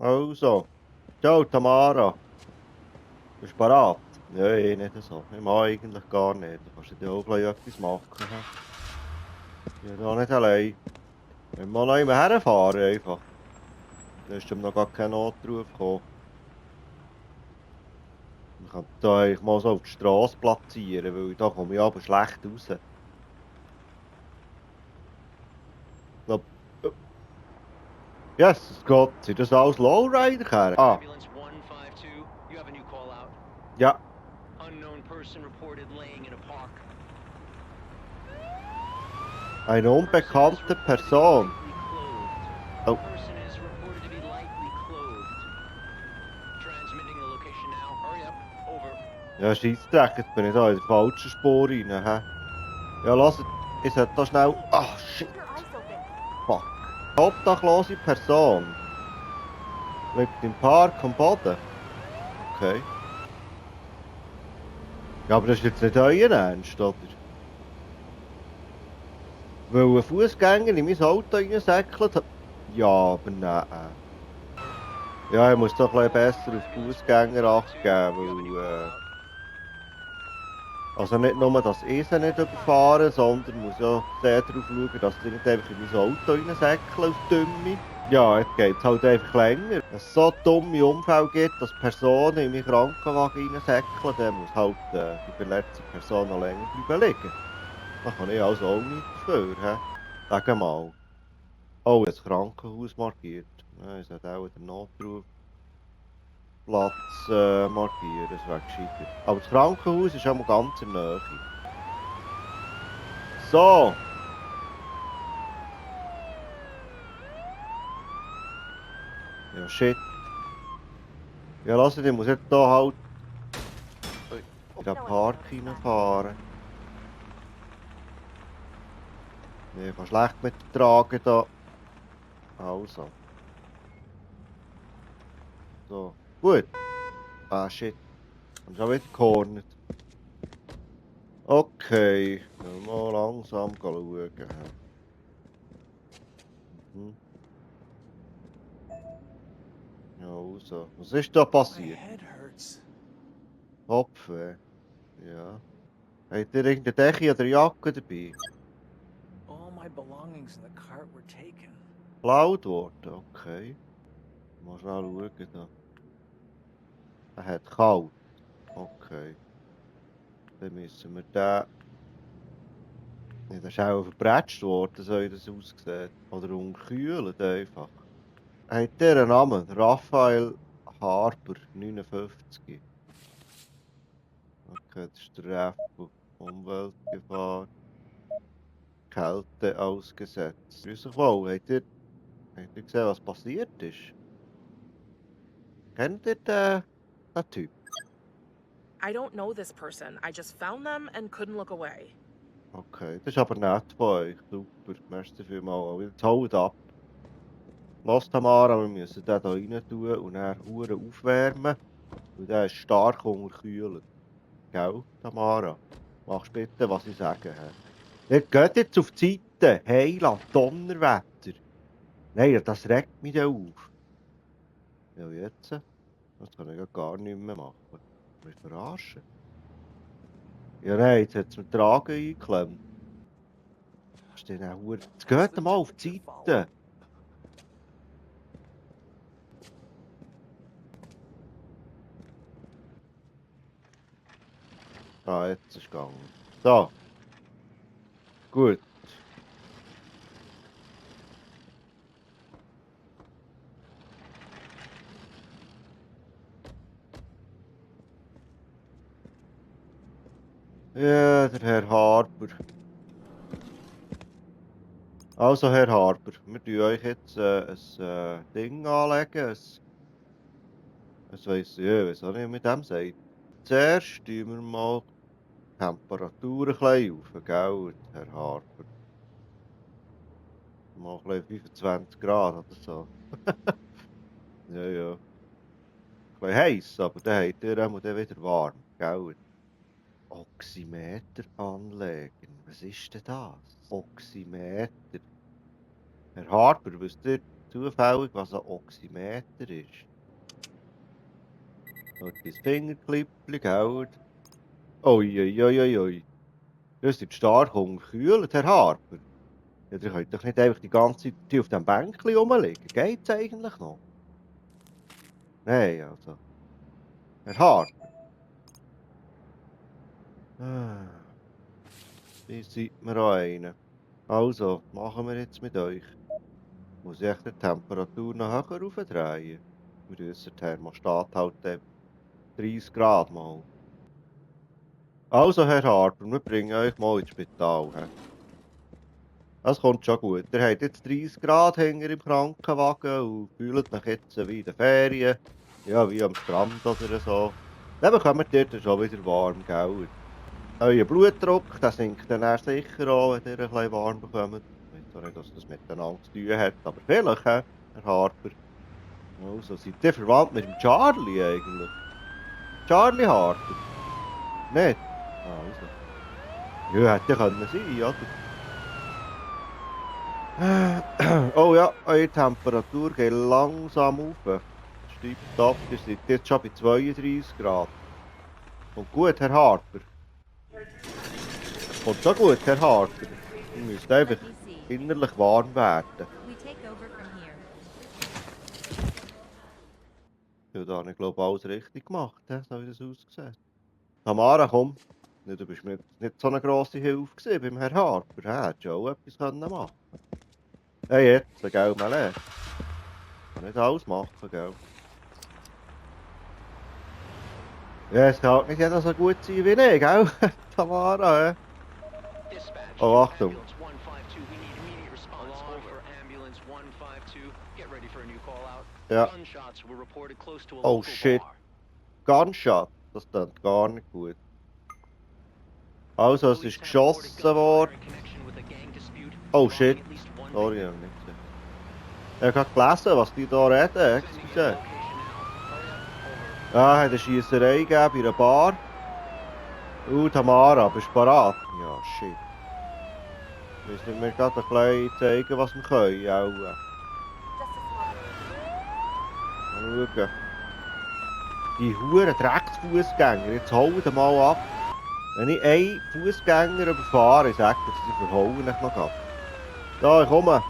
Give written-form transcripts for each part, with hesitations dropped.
Also, ciao Tamara, bist du bereit? Nein, nicht so. Ich mag eigentlich gar nicht. Du kannst dir auch gleich etwas machen. Ich bin da nicht allein. Wenn wir noch immer herfahren einfach. Da ist noch gar kein Notruf gekommen. Ich kann da eigentlich mal so auf die Straße platzieren, weil da komme ich aber schlecht raus. Ich glaub, yes, Gott, sind das alles Lowrider? Ah, Ambulance 152, you have a new call out. ja. Unknown person reported laying in a park. Eine unbekannte Person. Oh. Person is reported to be lightly clothed. Transmitting the location now. Hurry up. Over. Ja, Scheissdreck, jetzt bin ich da in der falschen Spur rein. He? Ja, lasst, ich sollte da schnell... Ah, shit. Fuck. Obdachlose Person. Liegt im Park am Boden. Okay. Ja, aber das ist jetzt nicht euer Ernst, oder? Weil ein Fußgänger in mein Auto reinsäckelt hat. Ja, aber nein. Ja, ich muss doch ein bisschen besser auf Fußgänger acht geben, weil... Also nicht nur, dass ich sie nicht überfahre, sondern muss ja sehr darauf schauen, dass sie nicht einfach in mein Auto reinsäckeln auf Dümme. Ja, jetzt geht es halt einfach länger. Wenn es so dumme Unfälle gibt, dass Personen in meinen Krankenwagen reinsäckeln, dann muss halt die verletzte Person noch länger bleiben liegen. Da kann ich also auch nichts dafür. He? Sag mal. Oh, das Krankenhaus markiert. Ja, ich sollte auch den Notrufplatz markieren, das wäre gescheiter. Aber das Krankenhaus ist auch mal ganz in der Nähe. So. Ja, shit. Ja, lass ich muss jetzt hier halt in den Park reinfahren. Ich kann schlecht mit dem Tragen da. Also. So. Gut. Ah, shit. Und schon wieder gehornet. Okay. Dann mal langsam schauen. Mhm. Ja, also. Was ist da passiert? Kopfweh. Ja. Habt ihr irgendeine Decke oder Jacke dabei? All my belongings in the cart were taken. Geklaut worden? Okay. Mal schnell schauen da. Er hat kalt. Okay. Dann müssen wir den... Ja, das ist auch verbretscht worden, so wie das aussieht. Oder unterkühlt einfach. Hat der einen Namen? Raphael Harper, 59. Okay, das ist der Ref. Umweltgefahr. Kälte ausgesetzt. Grüß euch wohl. Habt ihr gesehen, was passiert ist? Kennt ihr den Typ? I don't know this person. I just found them and couldn't look away. Okay, das ist aber nett von euch. Super, merci vielmals. Jetzt hold ab. Lass Tamara, wir müssen den hier rein tun und dann hure aufwärmen. Und der ist stark unterkühlt. Gell, Tamara? Machst bitte, was ich sage. Nicht geht jetzt auf die Seite. Heiland, Donnerwetter. Nein, das regt mich dann auf. Ja, jetzt? Das kann ich ja gar nicht mehr machen. Mich verarschen. Ja, nein, jetzt hat es mir Tragen eingeklemmt. Ist denn auch hure... Jetzt geht mal auf die Seite. Ah, jetzt ist es gegangen. So. Gut. Ja, der Herr Harper. Also, Herr Harper, wir tun euch jetzt ein Ding anlegen. Es weiss ich, ja, weiss auch nicht, mit dem sagt. Zuerst tun wir mal die Temperatur ein bisschen auf, gell, Herr Harper. Mal ein bisschen 25 Grad oder so. Ja, ja. Ein bisschen heiß, aber dann habt ihr auch dann wieder warm, gell. Oximeter anlegen. Was ist denn das? Oximeter. Herr Harper, wisst ihr, zufällig, was ein Oximeter ist. Und dein Fingerklippli, gell? Uiuiuiui. Ihr seid stark unterkühlt, Herr Harper. Ja, ihr könnt doch nicht einfach die ganze Zeit hier auf dem Bänkchen rumliegen. Geht's eigentlich noch? Nein, also. Herr Harper. Ihr seid mir auch einer. Also, machen wir jetzt mit euch. Muss ich echt die Temperatur noch höher aufdrehen? Wir müssen den Thermostat halt 30 Grad mal. Also, Herr Harper, wir bringen euch mal ins Spital. He? Das kommt schon gut. Ihr habt jetzt 30 Grad Hänger im Krankenwagen und fühlt euch jetzt wie in den Ferien. Ja, wie am Strand oder so. Dann bekommt ihr schon wieder warm, gell? Euer Blutdruck, der sinkt dann erst sicher auch, wenn ihr ein bisschen warm bekommt. Ich weiß auch nicht, dass das miteinander zu tun hat, aber vielleicht, Herr Harper. Also, seid ihr verwandt mit dem Charlie eigentlich? Charlie Harper? Nicht? Also. Ja, hätte können sein, oder? Oh ja, eure Temperatur geht langsam auf. Stipptopp, ihr seid jetzt schon bei 32 Grad. Und gut, Herr Harper. Kommt schon gut, Herr Harper. Ihr müsst einfach innerlich warm werden. Ja, da habe ich glaube alles richtig gemacht, so wie das aussieht. Tamara, komm. Ja, du bist mir nicht so eine grosse Hilfe gewesen beim Herrn Harper. Er hätte schon auch etwas machen können. Hey, jetzt, gell, Mele. Kann nicht alles machen, gell. Ja, es kann nicht jeder so gut sein wie ich, gell, Tamara, hä? Dispatch, Oh, Achtung. ambulance 152, we need immediate response. Alarm for ambulance 152. Get ready for a new call out. Ja. Gunshots were reported close to a Oh, local shit. bar. Gunshot. Das klingt gar nicht gut. Also, es ist geschossen worden. Oh, shit. Sorry, ich habe nicht gesehen. Ich habe gerade gelesen, was die da reden. Excuse. Ja, hat eine Schiesserei gegeben bei einer Bar. Tamara, bist du bereit? Ja, shit. Müssen wir gerade ein bisschen zeigen, was wir können. Auch. Mal schauen. Die huren Drecksfußgänger, jetzt hauen den mal ab. Wenn ich einen Fußgänger überfahre, ich sage dir, sie verhauen ich noch ab. Da, ich komme.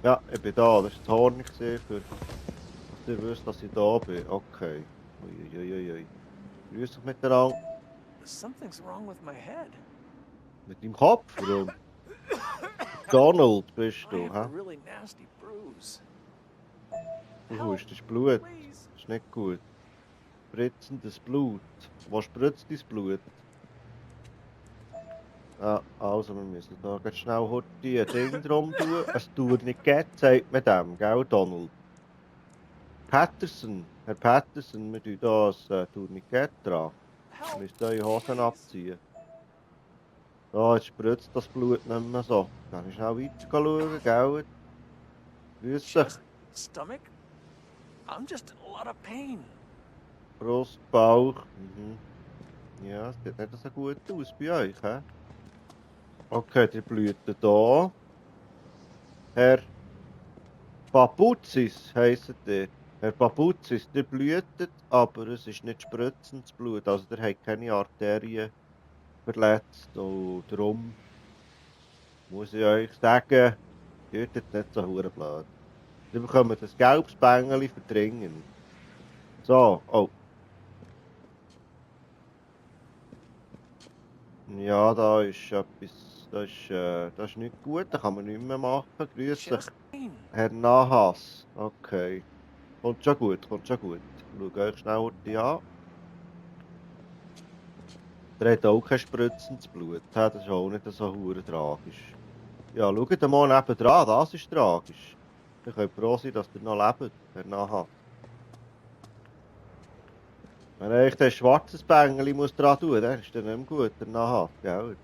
Ja, ich bin da. Das war das Horn, für dass ihr wisst, dass ich da bin. Okay. Uiuiuiui. Grüß dich miteinander. Something's wrong with my head. Mit deinem Kopf, warum? Donald bist I du, have a hä? really nasty bruise. Du hustest Blut. Please. Das ist nicht gut. Spritzendes Blut. Wo spritzt dein Blut? Ja, also wir müssen da ganz schnell ein Ding drum tun. Ein Tourniquet sagt man dem, gell, Donald? Patterson, Herr Patterson, wir tun hier ein Tourniquet dran. Ihr müsst eure Hosen abziehen. Da, jetzt spritzt das Blut nicht mehr so. Kann ich schnell weiter schauen, gell? Grüß dich. Chest, stomach? I'm just in a lot of pain. Brust, Bauch. Ja, es sieht nicht so gut aus bei euch, hä? Okay, die blüten hier. Herr Papuzis heisst der. Herr Papuzis, der blühtet, aber es ist nicht spritzendes Blut. Also der hat keine Arterien verletzt. Und darum muss ich euch sagen, tötet nicht so hure blöd. Sie bekommen das gelbes Bängeli verdringen. So, oh. Ja, da ist etwas, das ist nicht gut, da kann man nicht mehr machen. Grüß dich, Chest pain. Herr Nahas. Okay. Kommt schon gut, kommt schon gut. Schaut euch schnell die an. Der hat auch kein spritzendes Blut. Das ist auch nicht so hure tragisch. Ja, schaut mal nebendran, das ist tragisch. Ihr könnt froh sein, dass ihr noch lebt, Herr Nahas. Wenn ich ein schwarzes Bängeli muss dran tun, dann ist das nicht mehr gut, der Nahas, gell?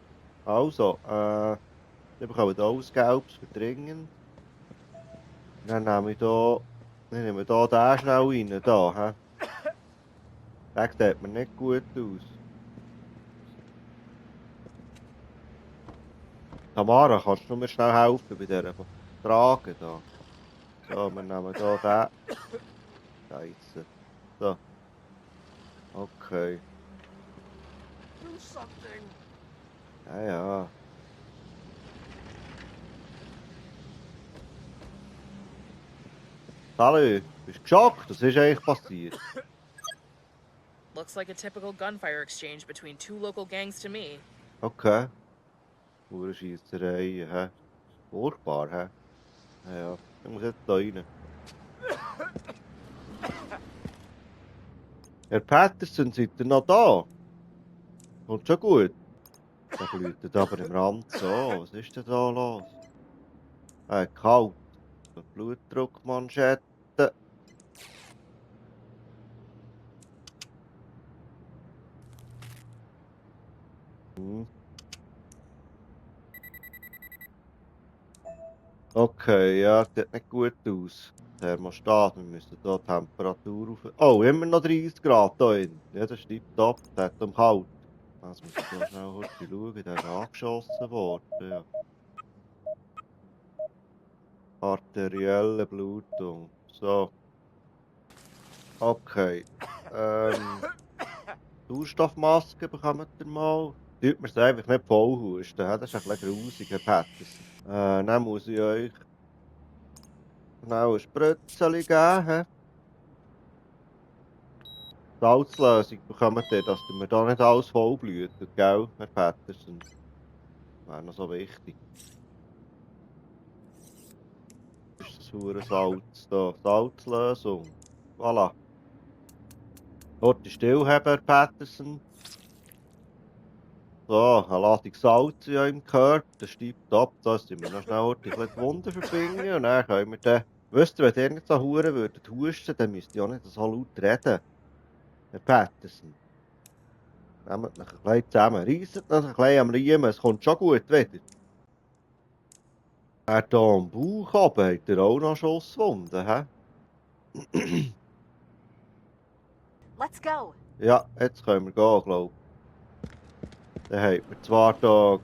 Also, dann bekommen wir hier das Gelbes verdringen. Dann nehme ich hier den schnell rein, da, hä? Der sieht mir nicht gut aus. Tamara, kannst du mir schnell helfen bei dieser Trage da? So, wir nehmen hier den. Scheiße. So. Okay. Do something. Ja, ja. Salü, bist du geschockt? Was ist eigentlich passiert? Looks like a typical gunfire exchange between two local gangs to me. Okay. Pure Schiesserei, hä? Furchtbar, hä? Ja, ja. Ich muss jetzt da rein. Herr Patterson, seid ihr noch da? Kommt schon gut. Da läutet aber im Rand so. Was ist denn da los? Kalt. Blutdruckmanschette. Hm. Okay, ja, sieht nicht gut aus. Thermostat, wir müssen hier die Temperatur auf... Oh, immer noch 30 Grad hier drin. Ja, das ist tipptopp, das hat kalt. Jetzt muss ich hier schnell kurz schauen, der ist angeschossen worden. Ja. Arterielle Blutung. So. Okay. Sauerstoffmaske bekommt ihr mal. Tut mir es einfach nicht vollhusten, das ist ein bisschen grusig, Herr Patterson. Dann muss ich euch schnell ein Spritzchen geben. Salzlösung bekommt ihr, dass ihr mir da nicht alles vollblutet, gell, Herr Patterson? Wäre noch so wichtig. Das ist das hure Salz da. Salzlösung. Voilà. Dort still haben, Herr Patterson. So, eine Ladung Salz in eurem Körper, das steibt ab, da sind wir noch schnell die Wunden verbinden und dann können wir dann... Wisst ihr, wenn ihr nicht so huren würdet husten, dann müsst ihr auch nicht so laut reden. Herr Patterson. Nehmt euch ein bisschen zusammen, reisset euch ein bisschen am Riemen, es kommt schon gut wieder. Hier am Bauch oben hat ihr auch noch Schusswunden, hä? Let's go. Ja, jetzt können wir gehen, glaube ich. Dann hat man zwar hier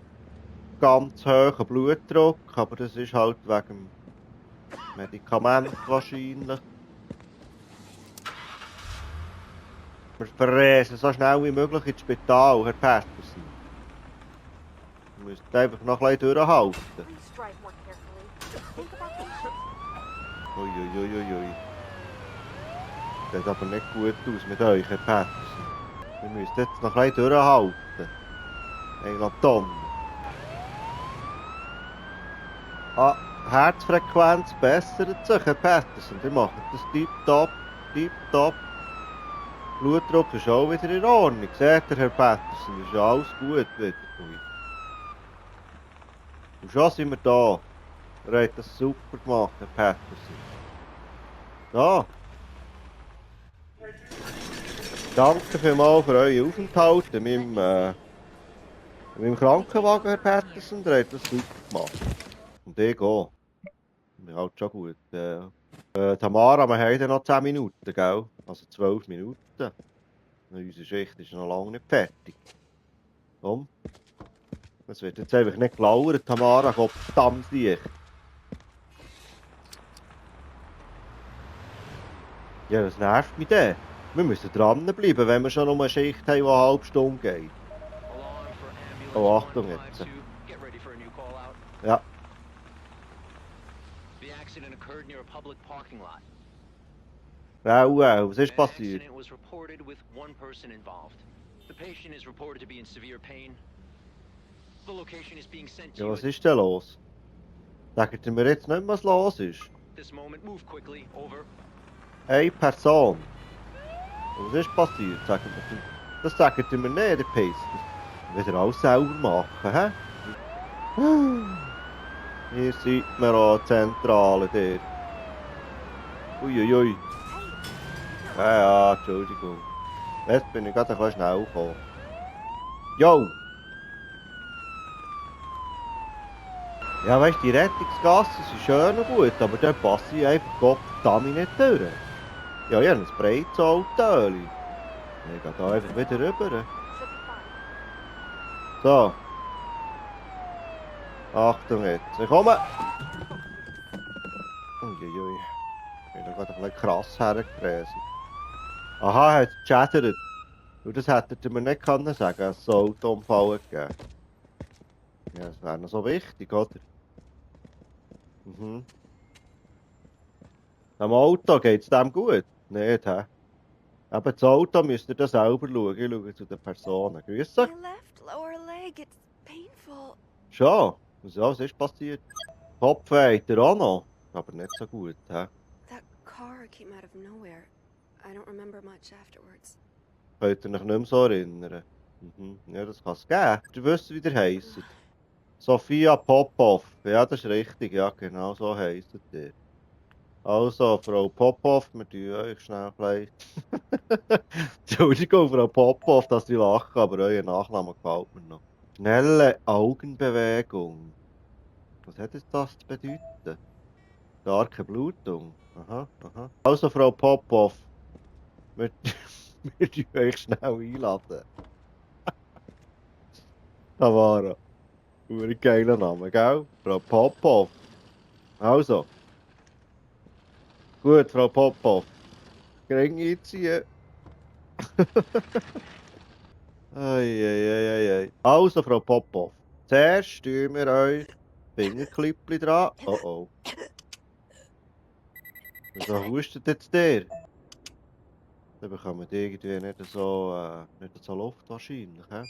ganz hohen Blutdruck, aber das ist halt wegen dem Medikament wahrscheinlich. Wir verreisen so schnell wie möglich ins Spital, Herr Patterson. Wir müssen einfach noch ein bisschen durchhalten. Please drive more carefully. Think about the... Uiuiuiui. Das sieht aber nicht gut aus mit euch, Herr Patterson. Wir müssen jetzt noch ein bisschen durchhalten. Ich glaube, Tom. Ah, Herzfrequenz bessert sich, Herr Patterson. Die machen das tipptopp, tipptopp. Blutdruck ist auch wieder in Ordnung. Seht ihr, Herr Patterson, ist ja alles gut wieder. Und schon sind wir da. Ihr habt das super gemacht, Herr Patterson. So. Danke vielmals für euren Aufenthalt in meinem Krankenwagen, Herr Patterson. Ihr habt das super gemacht. Und ich gehe. Ich bin halt schon gut. Tamara, wir haben noch 10 Minuten, gell? Also 12 Minuten. Unsere Schicht ist noch lange nicht fertig. Komm. Es wird jetzt einfach nicht gelauert, Tamara, Gott verdammt Licht. Ja, das nervt mich dann. Wir müssen dranbleiben, wenn wir schon noch eine Schicht haben, die eine halbe Stunde geht. Oh, Achtung jetzt. Ja. The accident occurred near a public parking lot. Was ist An passiert? accident was reported with one person involved. The patient is reported to be in severe pain. The location is being sent to Ja, you. was ist denn los? Sagt ihr mir jetzt nicht, was los ist? This moment, move quickly. Over. Eine Person. Was ist passiert? Das sagt ihr mir nicht, der Pester. Wieder alles selber machen, hä? Hier sieht man auch die Zentrale dort. Uiuiui. Ja, Entschuldigung. Jetzt bin ich gerade ein bisschen schnell gekommen. Jo! Ja, weißt du, die Rettungsgasse sind schön und gut, aber dort passe ich einfach Gottverdammt nicht durch. Ja, ich habe ein Sprayzolltöli. Ich gehe da einfach wieder rüber. Should be fine. So. Achtung jetzt, ich komme! Uiuiui, ich bin da gerade ein bisschen krass hergefräst. Aha, er hat gechattert. Und das hättet ihr mir nicht können sagen, es soll Autounfall gegeben. Ja, das wäre noch so wichtig, oder? Mhm. Am Auto geht's dem gut? Nicht, hä? Eben, das Auto müsst ihr da selber schauen. Ich schaue zu den Personen. Grüße. My left lower leg, it's painful. Schon? Was ist passiert? Kopfweh hat er auch noch. Aber nicht so gut, hä? That car came out of nowhere. I don't remember much afterwards. Könnt ihr euch nicht mehr so erinnern? Mhm. Ja, das kann es geben. Ihr wisst, wie ihr heisst. Sophia Popov. Ja, das ist richtig. Ja, genau so heisst ihr. Also, Frau Popov, wir tun euch schnell ein bisschen... Entschuldigung, Frau Popov, dass ich lache, aber euer Nachname gefällt mir noch. Schnelle Augenbewegung. Was hat jetzt das zu bedeuten? Starke Blutung. Aha, aha. Also, Frau Popov, wir, wir tun euch schnell einladen. Tamara. Ein geiler Name, gell? Frau Popov. Also. Gut, Frau Popov. Gering einziehen. Eieieiei. Also, Frau Popov. Zuerst tun wir euch Fingerklippli dran. Oh oh. Wieso hustet jetzt der? Dann bekommt irgendwie nicht so Luft wahrscheinlich, hä?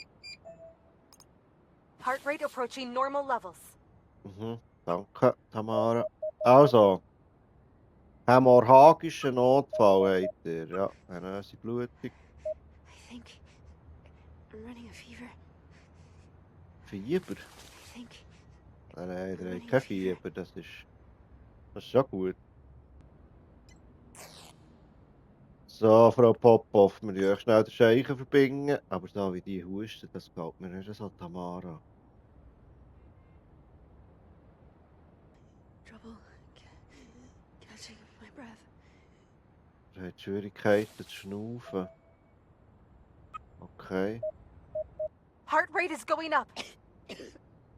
Heart rate approaching normal levels. Mhm. Danke, Tamara. Also. Hämorrhagischen Notfall habt ihr. Ja, venöse Blutung. I think I'm running a fever. Fieber? I think Nein, der hat kein Fieber. Das ist schon gut. So, Frau Popov, wir müssen euch schnell den Scheichen verbinden. Aber so wie die husten, das gefällt mir nicht so, Tamara. trouble catching my breath. Er hat Schwierigkeiten zu schnaufen. Okay. Heart rate is going up.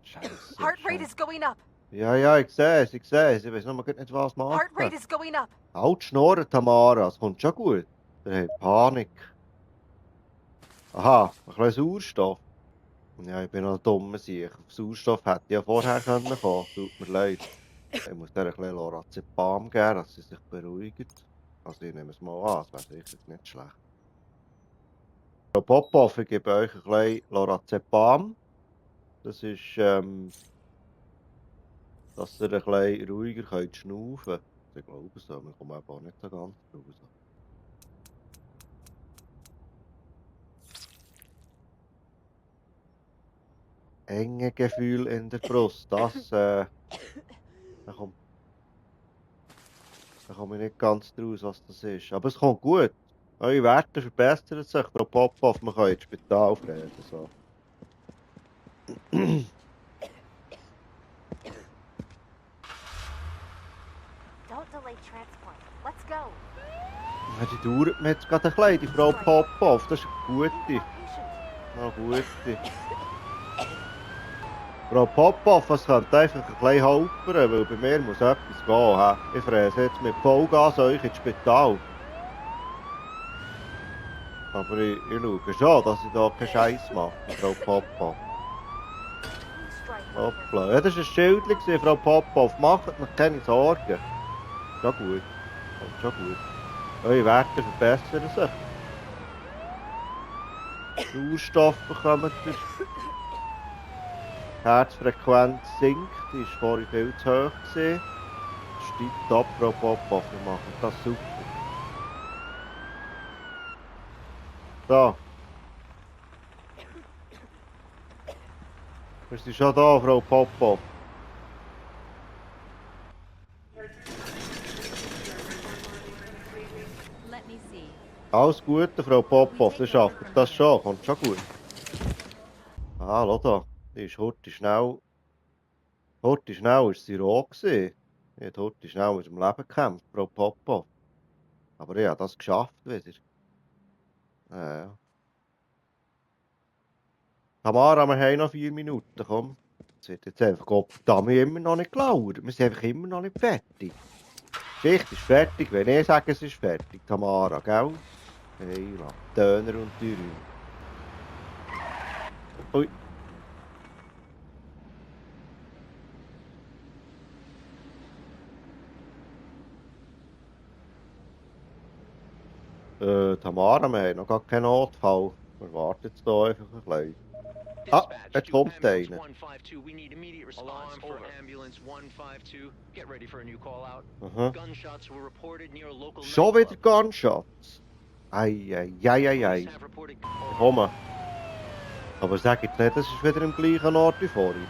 Scheiße. Heart rate is going up. Ja, ich sehe es. Ich weiß noch mal nicht, was machen. Heart rate is going up. Halt die Schnurren, Tamara, es kommt schon gut. Der hat Panik. Aha, ein bisschen Sauerstoff. Ja, ich bin noch dumm. Auf Sauerstoff hätte ich ja vorher kommen können. Tut mir leid. Ich muss dir ein bisschen Lorazepam geben, dass sie sich beruhigt. Also ich nehme es mal an, es wäre sicher nicht schlecht. Frau Popov, ich gebe euch ein bisschen Lorazepam. Das ist, dass ihr ein bisschen ruhiger könnt schnaufen. Ich glaube so, wir kommen eben auch nicht so ganz raus. Enge Gefühl in der Brust, da komme ich nicht ganz draus, was das ist. Aber es kommt gut. Eure Werte verbessern sich. Frau Popov, man kann ins Spital reden. So. Don't delay transport. Let's go. Ja, die dauert mir jetzt gerade ein bisschen, die Frau Popov. Das ist eine gute. Eine gute. Frau Popov, es könnte einfach ein bisschen holpern, weil bei mir muss etwas gehen. He? Ich fräse jetzt mit Vollgas euch ins Spital. Aber ich schaue schon, dass ich da keinen Scheiß mache, Frau Popov. Hoppla. Ja, das war ein Schild, Frau Popov. Macht euch keine Sorgen. Schon gut. Kommt schon gut. Eure Werte verbessern sich. Sauerstoff bekommt ihr. Die Herzfrequenz sinkt, die war vorhin viel zu hoch. Steigt ab, Frau Popov, wir machen das super. So. Wir sind schon da, Frau Popov. Let me see. Alles Gute, Frau Popov, ihr schafft das schon, kommt schon gut. Ah, schau da, die ist heute schnell ist sie roh gewesen. Die hat heute schnell mit dem Leben gekämpft, Frau Popov. Aber ich habe das geschafft wieder. Ja. Tamara, wir haben noch 4 Minuten, komm. Es wird jetzt einfach Gottverdammt immer noch nicht gelauert. Wir sind einfach immer noch nicht fertig. Die Geschichte ist fertig, wenn ich sage, es ist fertig, Tamara, gell? Hey, Döner und Dürüm. Ui. Tamara, wir haben noch gar keinen Notfall. Wir warten jetzt hier einfach ein bisschen. Ah, jetzt kommt einer. 152, we need immediate response. For ambulance 152, get ready for a new call out. Aha. Gunshots were reported near a local Schon wieder nightclub. Gunshots. Ei. Police have reported- Ich komme. Aber sag jetzt nicht, das ist wieder im gleichen Ort wie vorhin.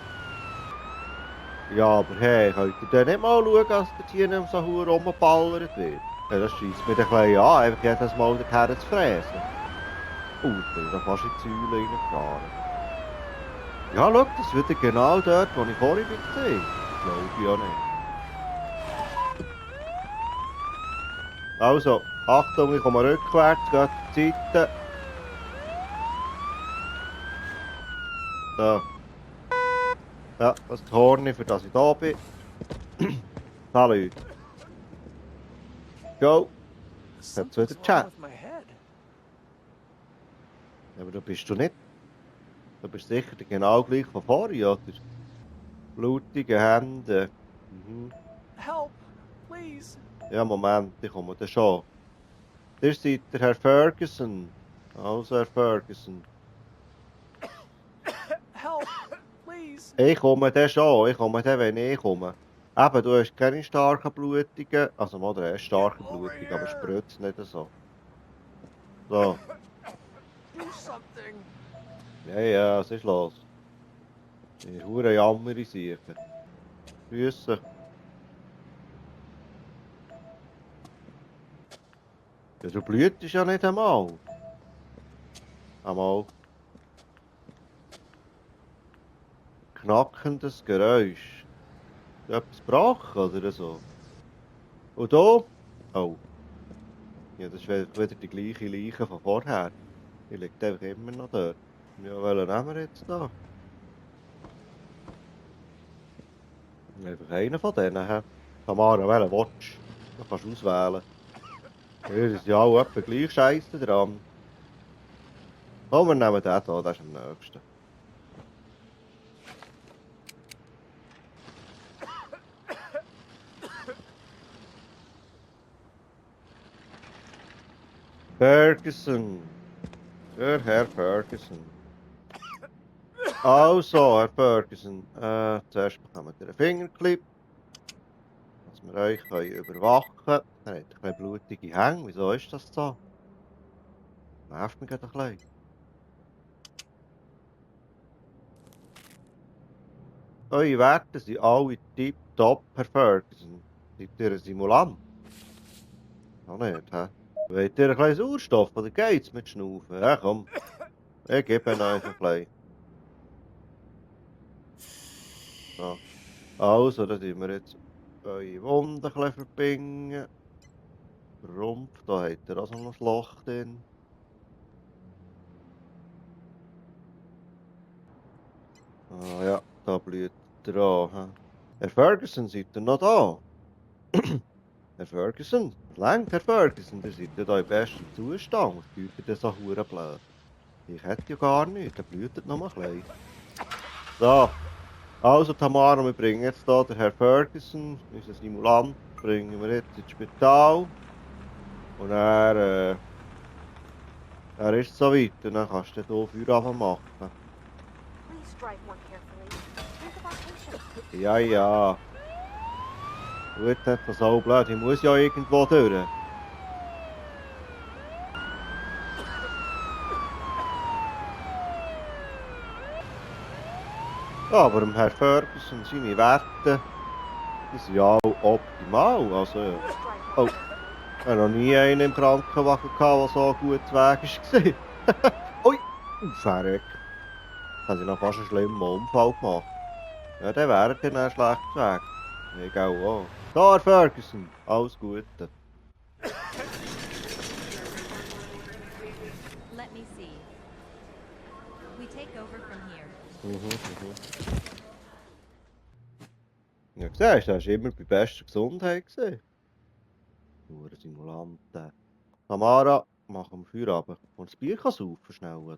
Ja, aber hey, könnt ihr denn nicht mal schauen, dass der hier nicht so verdammt rumballert wird? Ja, das scheisst mir ein bisschen an, einfach jedes Mal daher zu fräsen. Ich bin da fast in die Säule reingefahren. Ja, schau, das ist wieder genau dort, wo ich vorhin war. Glaube ich ja nicht. Also, Achtung, ich komme rückwärts, geht zur Seite. So. Ja, das ist die Horne, für das ich da bin. Hallo. Go. Something's wieder Chat. wrong with my head. Ja, aber da bist du nicht. Du bist sicher genau gleich von vorhin, oder? Blutige Hände. Mhm. Help, please. Ja, Moment, ich komme da schon. Ihr seid der Herr Ferguson. Also, Herr Ferguson. Help, please. Ich komme dann schon, ich komme dann, wenn ich komme. Eben, du hast keine starken Blutungen. Also, mal, du hast starke Blutungen, aber spritzt nicht so. So. Do something. Ja, was ist los? Die hure Jammer in Siechen. Grüße. Ja, du blühtest ja nicht einmal. Einmal. Knackendes Geräusch. Ist etwas gebrochen oder so? Und da? Oh. Ja, das ist wieder die gleiche Leiche von vorher. Die liegt einfach immer noch dort. Ja, welchen nehmen wir jetzt da? Einfach einen von denen. He? Tamara, welchen willst du? Da kannst du auswählen. Hier ist ja auch etwa gleich Scheisse dran. Komm, wir nehmen den hier, der ist am nächsten. Ferguson. Der Herr Ferguson. Also, Herr Ferguson, zuerst bekommen wir einen Fingerclip, dass wir euch überwachen können. Er hat ein bisschen blutige Hänge, wieso ist das so? Nervt mich gerade ein bisschen. Eure Werte sind alle tipptopp, Herr Ferguson. Seid ihr ein Simulant? Noch nicht, hä? Wollt ihr ein bisschen Sauerstoff oder geht's mit Schnaufen? Ja, komm. Ich gebe euch ein bisschen. So. Also, dann tun wir jetzt eure Wunden ein bisschen verbinden. Rumpf, da habt ihr auch so ein Loch drin. Ah ja, da blüht er an. He? Herr Ferguson, seid ihr noch da? Herr Ferguson, langt Herr Ferguson, ihr seid ja da im besten Zustand. Was tut ihr denn so hure blöd? Ich hätte ja gar nichts, der blüht noch mal ein bisschen. So. Also Tamara, wir bringen jetzt hier den Herr Ferguson, unseren Simulant, bringen wir jetzt ins Spital. Und er ist soweit und dann kannst du hier Feuer machen. Please drive more carefully. Think of our patient. Ja. Gut, nicht das so blöd, ich muss ja irgendwo durch. Ja, aber dem Herr Ferguson, seine Werte, die sind ja auch optimal. Also, Please drive Oh. more ich habe noch nie einen im Krankenwagen gehabt, der so gut zu Weg war. Ui, verrückt. Haben sie noch fast einen schlimmen Unfall gemacht. Ja, dann wäre dann ein schlecht zu Weg. Ich auch. Da, Herr Ferguson, alles Gute. Let me see. We take over from here. Ja, siehst du, er war immer bei bester Gesundheit gesehen. Nur ein Simulant. Tamara, machen wir Feierabend. Und das Bier kann saufen schnell.